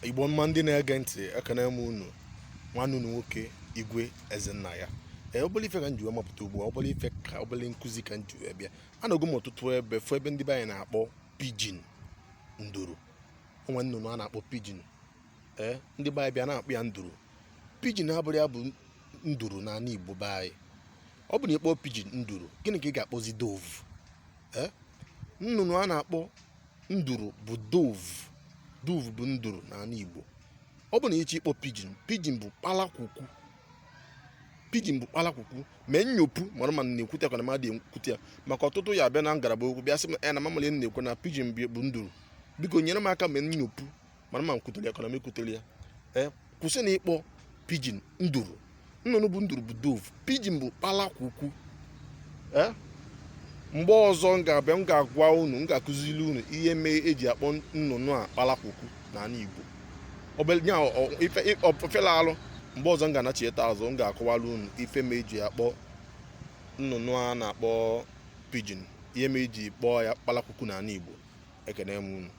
Igbo ọma ndị na-ege ntị, ekene m unu. Nwanne unu nwoke, Igwe Ezennaya. Ee, obele ife ka m ji wee mapụta ugbu a, obele ife ka obele nkụzi ka m ji wee bịa. Anọgo m ọtụtụ ebe fụ ebe ndị be anyị na-akpọ pigeon nduru. O nwe nnụnụ a na-akpọ pigeon. Ee, ndị be anyị bịa na-akpọ ya nduru. Pigeon abụrọ ya bụ nduru n'ala Igbo be anyị. Ọ bụ na ị kpọọ pigeon nduru, gịnị ka ị ga-akpọzi dove? Ee, nnụnụ a na-akpọ nduru bụ dove. Dove bụ nduru n'ala Igbo. Ọ bụ na ị chọ ịkpọ pigeon, pigeon bụ kpalakwukwu. Pigeon bụ kpalakwukwu. Mee nyopu mara ma na-ekwute ka na mmadụ ekwute ya, maka ọtụtụ ya abịa na ngalaba okwu bịa sị m na mamali na-ekwu na pigeon bụ nduru. Biko nyere m aka mee nyopu mara ma m kwutere ya ka na m ekwutere ya. Ee, kwụsị na ịkpọ pigeon nduru. Nnụnụ bụ nduru bụ dove, pigeon bụ kpalakwukwu. Ee, mgbe ọzọ m ga-abịa, m ga-agwa unu, m ga-akụziri unu ihe mee eji akpọ nnụnụ a kpalakwukwu n'ala Igbo. Ofela alụ. Mgbe ọzọ m ga-anachieta azụ, m ga-akọwara unu ife mee eji akpọ nnụnụ a na-akpọ pigeon, ihe mee eji kpọọ ya kpalakwukwu n'ala Igbo. Ekene m unu.